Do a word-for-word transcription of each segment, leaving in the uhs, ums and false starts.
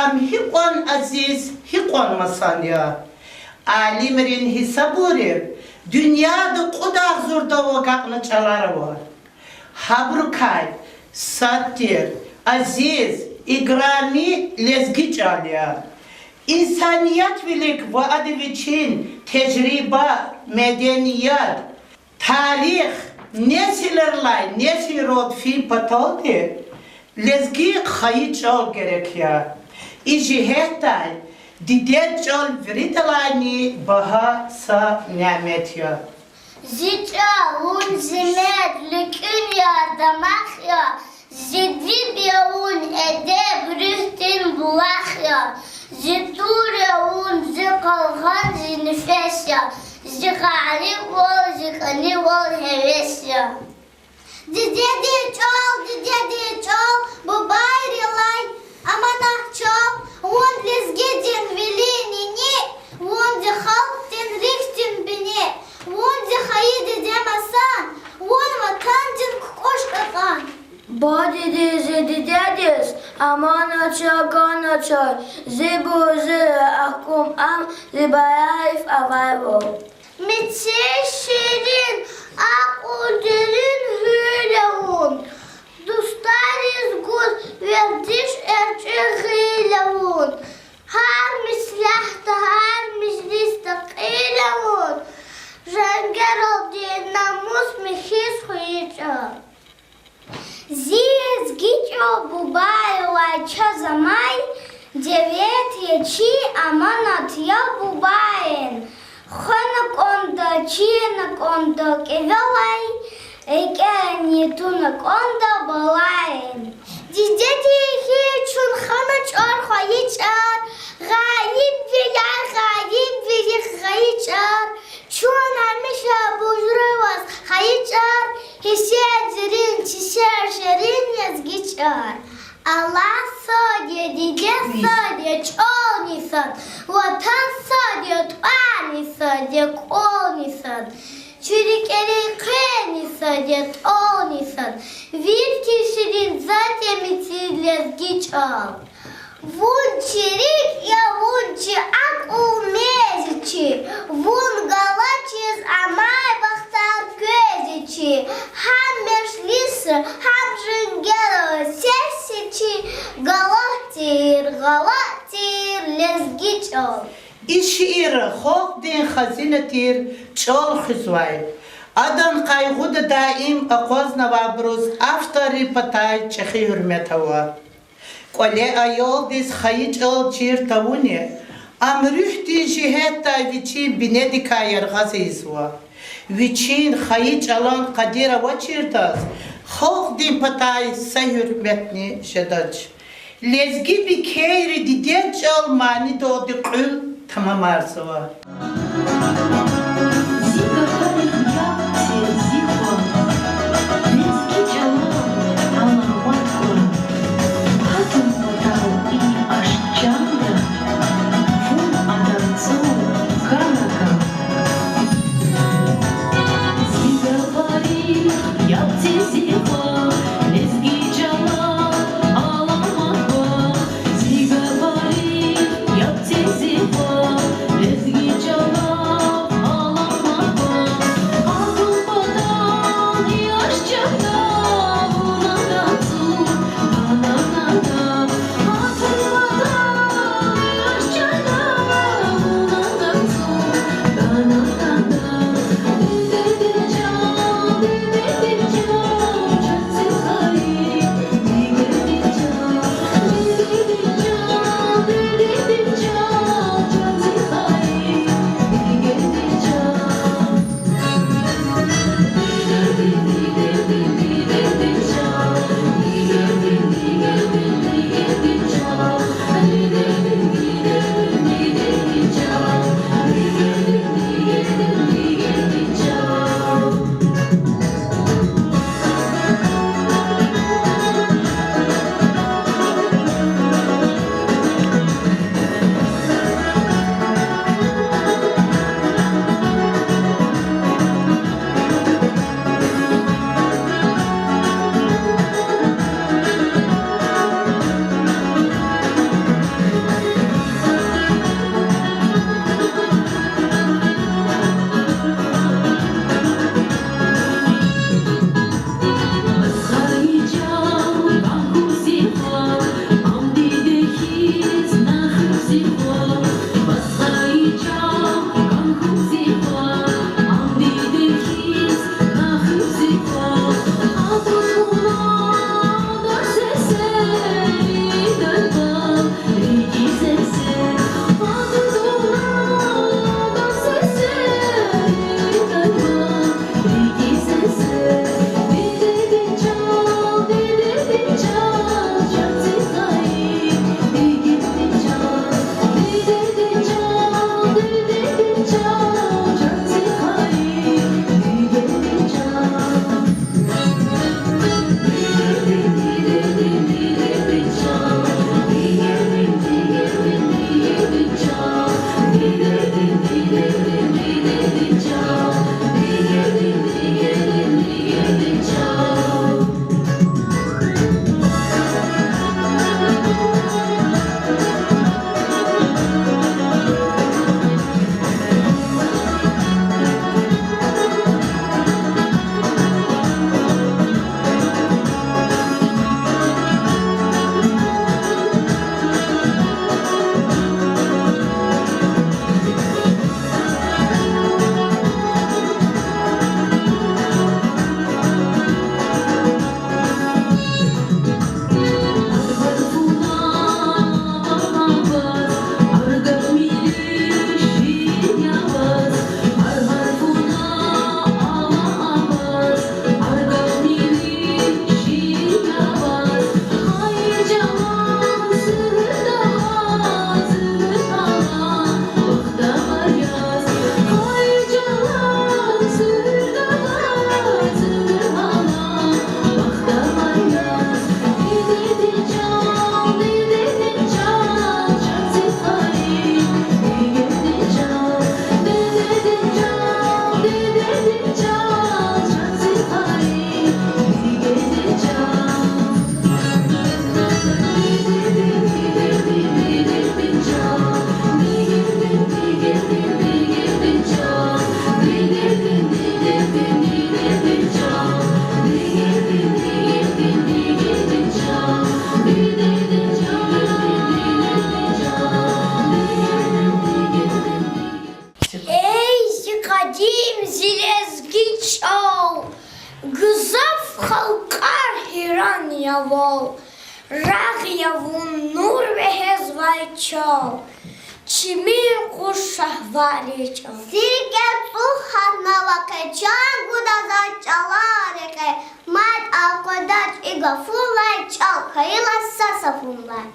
Ам гьикьван азиз, гьикьван масан я. Алимрин гьисабурив, дуьньяда кьуд агъзурдав агакьна чӀалар ава. Гьабурукай сад тир азиз, играми лезги чӀал я. Инсаниятвилик ва ада вичин тежриба, меденият, тарих несилрилай несилралди фин паталди лезги хайи чӀал герек я. И жигьетдай дидед чӀал виридалайни багьа са нямет я. Зи чӀал, вун зи мед, луькӀуьн я, дамах я, зи диб я вун, эдеб, руьгьдин булах я, зи тур я вун, зи къалгъан, зи нефес я, зи къарибвал, зи кӀанивал, гьевес я. Дидедин чӀал, дидедин чӀал, бубайрилай аманат чӀал, вун лезгидин вилин нини, вун зи халкьдин рикӀдин бини, вун зи хайи диде масан, вун ватандин кукӀуш кьакьан. Бадеди зи дидедиз аманат я, ганачай, зи бузи, ахкам ам, зи баяриф авайвал. Мецел ширин, акьул дерин гьуьл я вун, дустариз гуз вердиш, эрчӀи гъил я вун, гьар меслятда, гьар межлисда кьил я вун, женгералди намус михьиз хвейи чӀал. Зи лезги чӀал бубайрилай чаз амай девлет я чи, аманат я бубайрин. Хвена кӀанда, чирна кӀанда кӀевелай, рикӀерни туна кӀанда балайрин. Дидеди хьиз чун хьана чӀар, хайи чӀар, гъайибвиляй гъайибвилихъ гъайи чӀар, чун гьамиша бужраваз хайи чӀар, гьиссерин, чисер ширин лезги чӀар. Аллагь сад я, диде сад я, чӀални сад, ватан сад я, тӀварни сад я, кӀвални сад, чи рикӀерин къвени сад я, тӀални сад, вирт хьиз ширин затӀ я мецел лезги чӀал. Вун чи рикӀ я, вун чи акьул мез я чи, вун галачиз амай бахтар квез я чи, гьар межлисра, гьар женгералай сес я чи, галат тир, гъалат тир лезги чӀал. И шиирра халкьдин хазина тир чӀал хуьзвай, адан къайгъуда даим акъвазнавайбуруз авторрин патай чӀехи гьуьрмет ава. КӀвале аялдиз хайи чӀал чир тавуни, ам руьгьдин жигьетдай вичин бинедикай яргъаз ийизва. Вичин хайи чӀалан къадир авачирдаз халкьдин патай са гьуьрметни жедач. Лезги бикейри дидед чӀал манидалди кьуьл тамамарзава. Зи гафарихъ яб це, зи хва, лезги чӀалан аламат ква. Гьатун патал и ашкъ чанда, вун адан цӀуд кана кӀан. Зи гафарихъ яб це, зи хва, лезги чӀалан аламат ква. Зи гафарихъ яб це, зи хва, лезги чӀалан Эй, зи къадим, зи лезги чӀал, гзаф халкьар гьейран я вал. Рагъ я вун нур вегьезвай чал, чими къуз шагьвар я чӀал. Зи рикӀе цӀуд лагьана ва къе чан гуда заз чӀалан рекье, мад акъвадач и гафунилай, чӀал хьайила са сафунилай.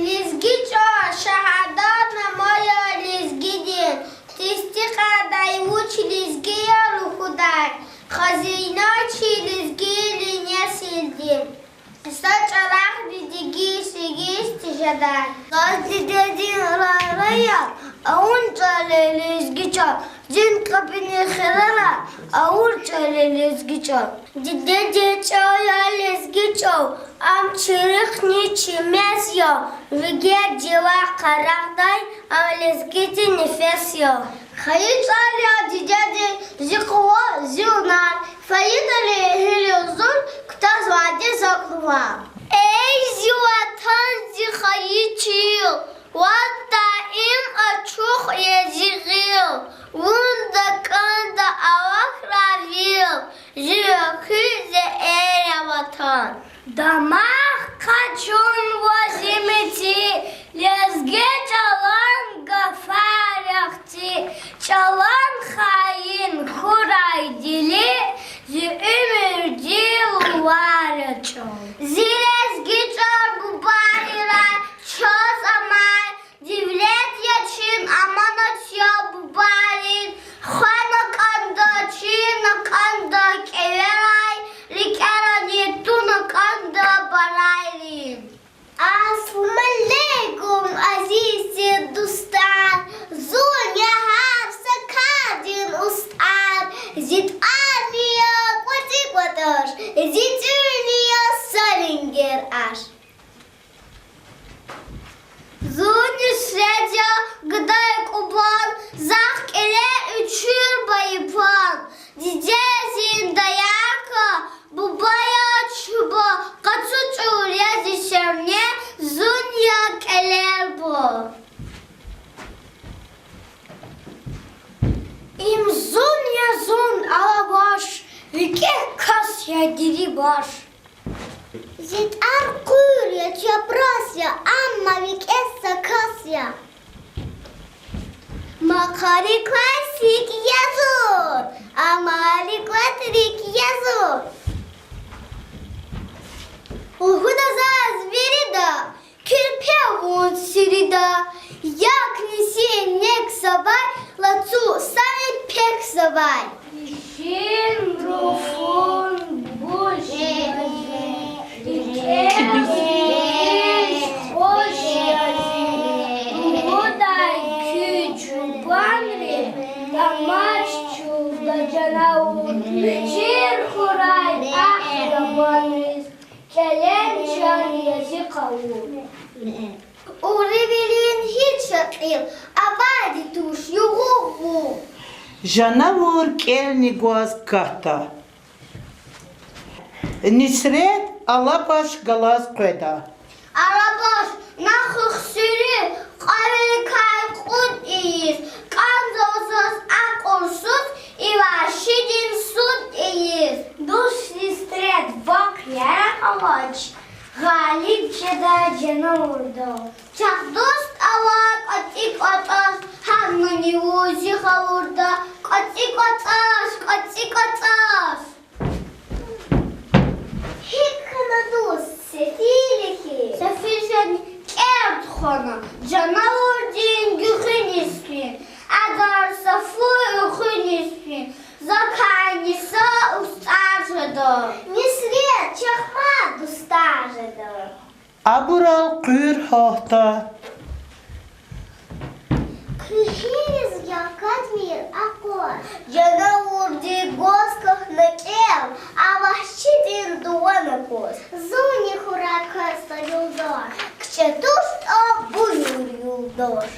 Лезги чӀал шагьадатнама я лезгидин, тестикьардай вуч лезги я лугьудай, хазина чи лезги несилдин. Са чӀалахъни дегиш ийиз тежедай. Заз дидедин рагъ-рагъ я авун чӀал я лезги чӀал, дин капӀунин хирерай авур чӀал я лезги чӀал. Дидедин чӀал я лезги чӀал, ам чи рикӀни чи мез я, ви гердивай къарагъдай, ам лезгидин нефес я. Хайи чӀал я дидедин зи къуват, зи гьунар, фейидайла гьуьлуьн зун, кутазвайди закӀ лувар. Эй, зи ватан, зи хайи чил, ваз даим ачух я зи гъил, вун такӀанда авахьрай вил, зи экуь, зи эр я ватан. Дамах къачунва зи меци, лезги чӀалан гафар яхци, чӀалан хаин хьурай дили, зи уьмуьрдин лувар я чӀал. Зи лезги чӀал бубайрай чаз амай, девлет я чи, аманат я бубайрин, хвена кӀанда чи, на кӀанда кӀевелай, рикӀерани туна кӀанда барайрин. Ассаламу алейкум, азиз зи дустар, зун я гьар са кардин устӀар, зи тӀварни я КӀватӀи-КӀватӀаш, зи тӀуьнни я Салингер аш. Зун Нусрет я, гадай Кубан, захъ кӀелер учур Байбан. Дидедин даярка буба я чӀуба, къацу чӀур я зи серне, зун я кӀелер буба. Им зун я, зун Алабаш, викӀегь кас я Дирибаш. Зи тӀвар къуьр я, чапрас я, ам Я. Макъарик квай сик я зун, амайрик квай трик я зун. Лугьуда заз вирида, кирпе вун сирида, як нисин нек завай, лацу сани пек завай. Нисин руфун буш я зи, рикӀел хуш я зи, лугьудай куь чубанри, тамаш чугвада жанавур, чир хьурай агь ябанриз, кӀелен чан я зи къавур. Ури вилин гьич я кьил, авайди туш югъугъ вун. Жанавур кӀелни гваз катда. Нисрет Алабаш галаз къведа. Алабаш, на хуьхсуьруь кьве виликай кьуд ийиз, кӀанзава заз акьул-суд, и вагьшидин суд ийиз. Дуст Нисрет, вахъ яракь авач, гъалиб жеда жанавурдал. Чахъ дуст авай кӀватӀи-кӀватӀаш, гьанани вун зи гъавурда, кӀватӀи-кӀватӀаш, кӀватӀи-кӀватӀаш. ГьикӀ хьана дуст, сефил я хьи? Сефил фена кӀел тухвана, жанавурдин гуьгъуьниз фин, адар са фу-югъуьниз фин, закайни са устӀар жеда. Нисрет, чахъ мад дустар жеда. Абурал къуьр гьатда. Куьн гьиниз я, катмир акъваз? Жанавурди гваз кахьна кӀел, а вагьшидин дуван акваз. Зунни хьурай квез са юлдаш, кичӀе туштӀа буюр, юлдаш.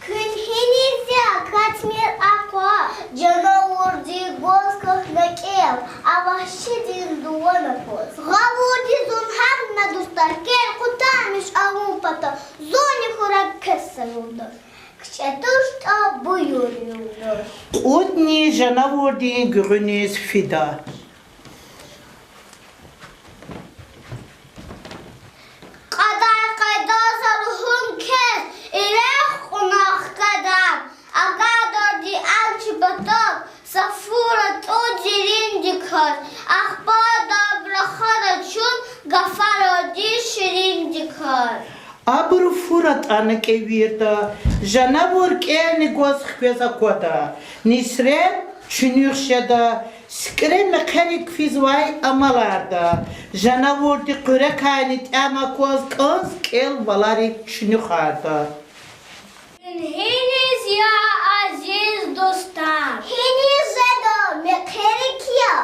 Куьн гьиниз я, катмир акъваз? Жанавурди гваз кахьна кӀел, а вагьшидин дуван акваз. Гъавурди зун гьатна дустар, кӀел къутамиш авун патал, зунни хьурай квез са юлдаш, кичӀе туштӀа буюр, юлдаш. Кьудни жанавурдин гуьгъуьниз фида. Кьадай къайда за лугьун квез, и рехъ кьуна хкадан, агакьарди алчи патал, са фур атӀуз дериндиказ, ахпа адаб рахада чун, гафаралди шириндиказ. Абуру фур атӀана кӀевирда, жанавур кӀелни гваз хквез аквада. Нисрет чуьнуьх жеда, сикӀре мехъерик физвай амаларда. Жанавурди къуьрекайни тӀям акваз кӀанз кӀел валарик чуьнуьхарда. Куьн гьиниз я, азиз дустар? Гьиниз жеда, мехъерик я.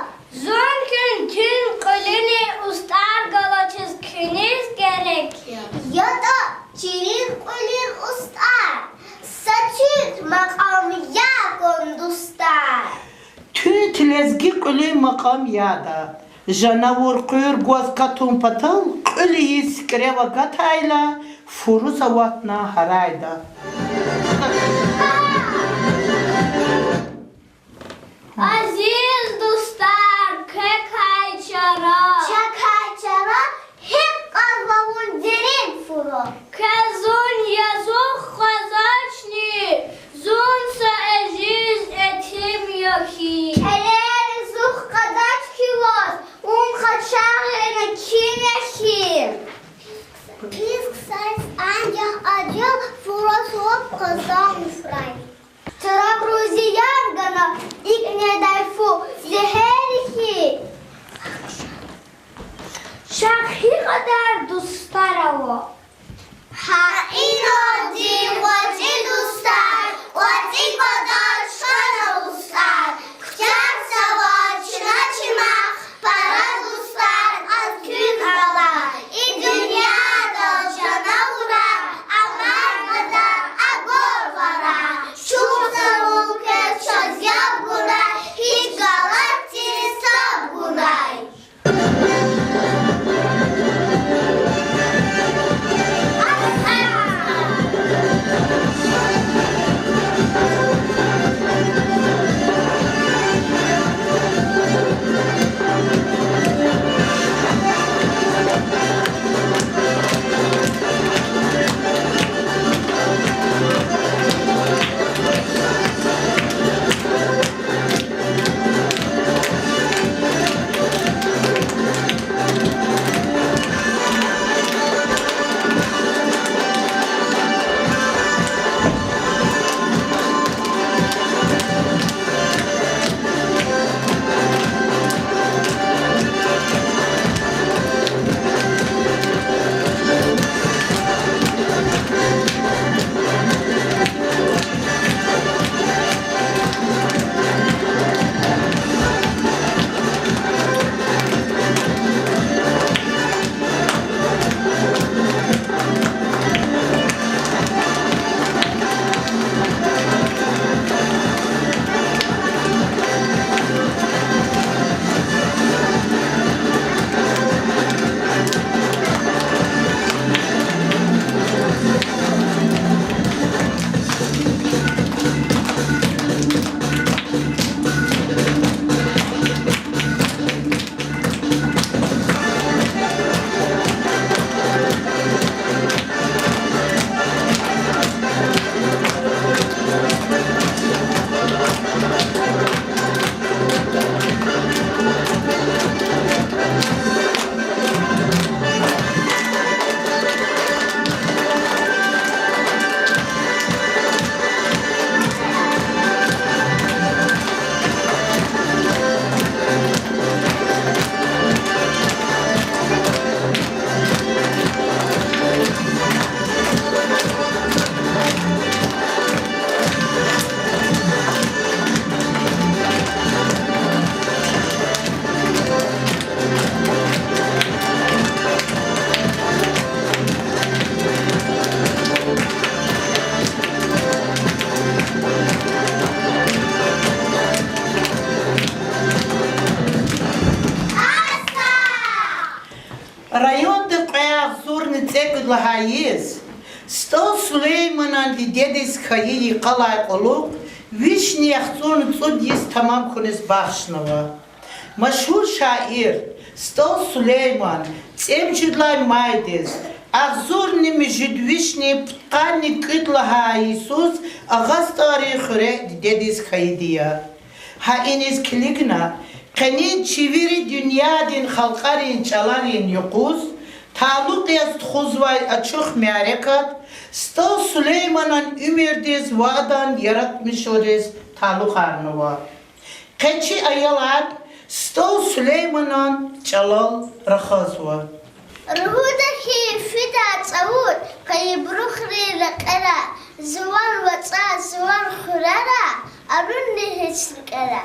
Зун куьн тин кьуьлуьни устӀар галачиз куьниз герек я? ЯтӀа чилин кьуьлуьн устӀар, са туьнт макьам я кван, дустар. Туьнт лезги кьуьлуьн макьам яда. Жанавур къуьр гваз катун патал кьуьл ийиз сикӀрев агатайла, фуруз аватна гьарайда. Азиз дустар, квекай чара, чакай чара, гьикӀ кьазва вун дерин фура? Квез зун язух къвезвачни, зун са эжиз этим я хьи. КӀелер язух къадач хьи ваз, вун къачагъ яни ким я хьи? Пис ксариз анжах адил фураз лап къазанмишрай. Чарабру зиян гана, икӀ недай фу зегьер хьи. Чахъ гьикьван дустар ава? Гьа инал зи кӀватӀи дустар, кӀватӀи кӀватӀаш хьана устӀар, куьтягьзава чна чимахъ, пара дустар кьаз куьн ала. И дуьньядал жанавурар амай патал агурвара, чухсагъул квез чаз яб гунай, гьич галатдиз таб гунай. Районда кьве агъзурни цӀекӀуьд лагьай йис СтӀал Сулейманан дидедиз хьайи йикъалай кьулухъ вишни яхцӀурни цӀуд йис тамам хьуниз бахшнава. Машгьур шаир СтӀал Сулейман цӀемуьжуьд лагьай майдиз, агъзурни муьжуьд вишни пудкъанни кӀуьд лагьай йисуз Агъа СтӀалрин хуьре дидедиз хьайиди я. Гьа иниз килигна, къенин чи вири дуьньядин халкьарин чӀаларин юкъуз талукь яз тухузвай ачух мярекат СтӀал Сулейманан уьмуьрдиз ва адан яратмишунриз талукьарнава. Къе чи аялар СтӀал Сулейманан чӀалал рахазва. Ругуда хьи фида цавуд къайибурухрин рекьера, жуван вацӀар, жуван хуьрера, арунни гьич рикӀера.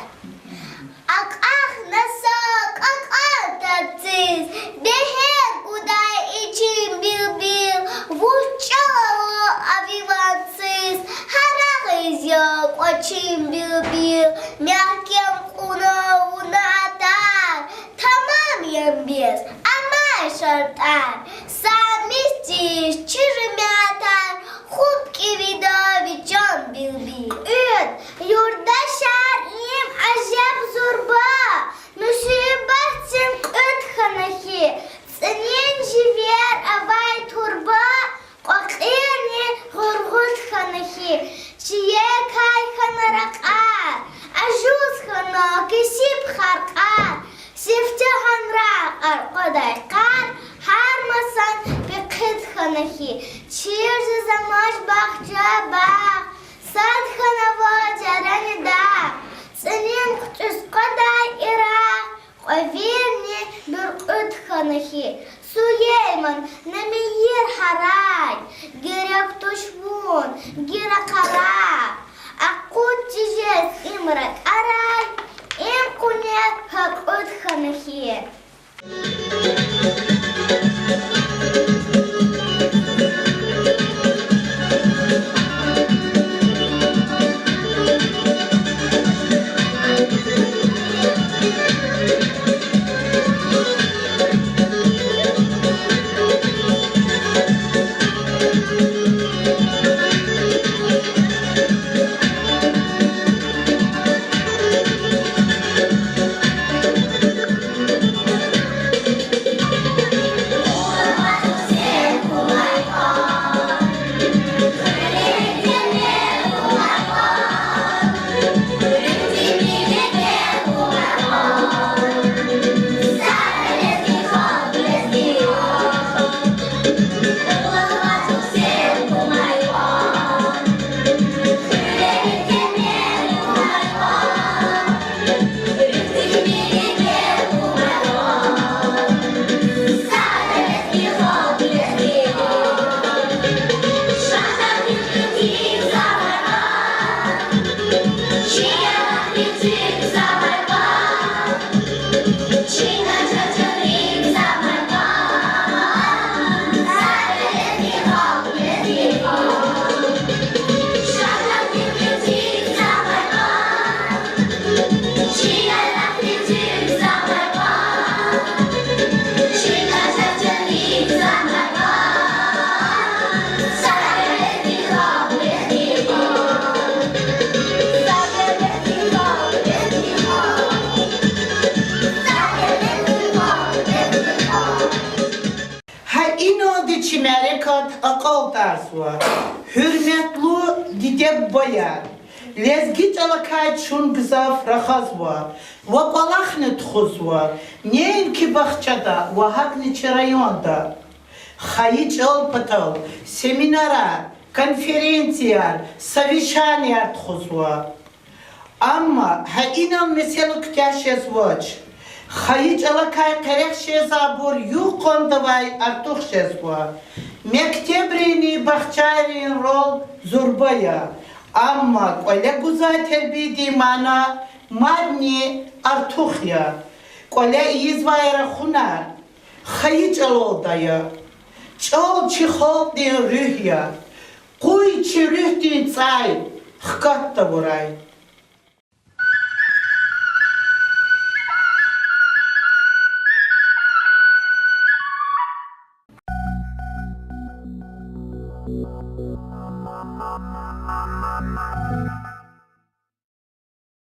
Акьахна са кьакьан тӀварцӀиз, бегьер гудай ичин билбил, вуч чӀал ава ви ванциз, гьарайиз я кӀвачин билбил, мягькем кьуна вуна тар, тамам я бес амай шартӀар, са мисдиз чирмятар, хупӀ кӀевида ви чан билбил. Кьуьд, юлдашар, им ажеб зурба, мусибатдин кьуьд хьана хьи, цӀинин живер авай турба, кьве кьилни гъургъуд хьана хьи, чиликай хьана ракьар, ажуз хьана кесиб харкьар, сифте гьанра кьаркьадай къар, гьар масан пехъид хьана хьи, чир жез амач бахча-багъ, сад хьанава чарани дагъ, цӀинин хъуьтӀуьз къвадай ирагъ, кьве вилни буьркьуьд хьана хьи, Сулейман, на мийир гьарай, герек туш вун гила къарай, акъудиз жез им ракӀарай, им къуне гьакӀуд хьана хьи. Гьа иналди чи мярекат акьалтӀарзава. Гьуьрметлу диде-бубаяр, лезги чӀалакай чун гзаф рахазва ва кӀвалахни тухузва, неинки бахчада ва гьакӀни чи районда. Хайи чӀал патал семинарар, конференцияр, совещанияр тухузва. Амма гьа инал месэла куьтягь жезвач. Хайи чӀалакай къерех жезайбур юкъандавай артух жезва. Мектебрини бахчайрин рол зурба я, амма кӀвале гузвай тербиядин мана мадни артух я. КӀвале ийизвай рахунар хайи чӀалалди я. ЧӀал чи халкьдин руьгь я. Къуй чи руьгьдин цӀай хкат тавурай.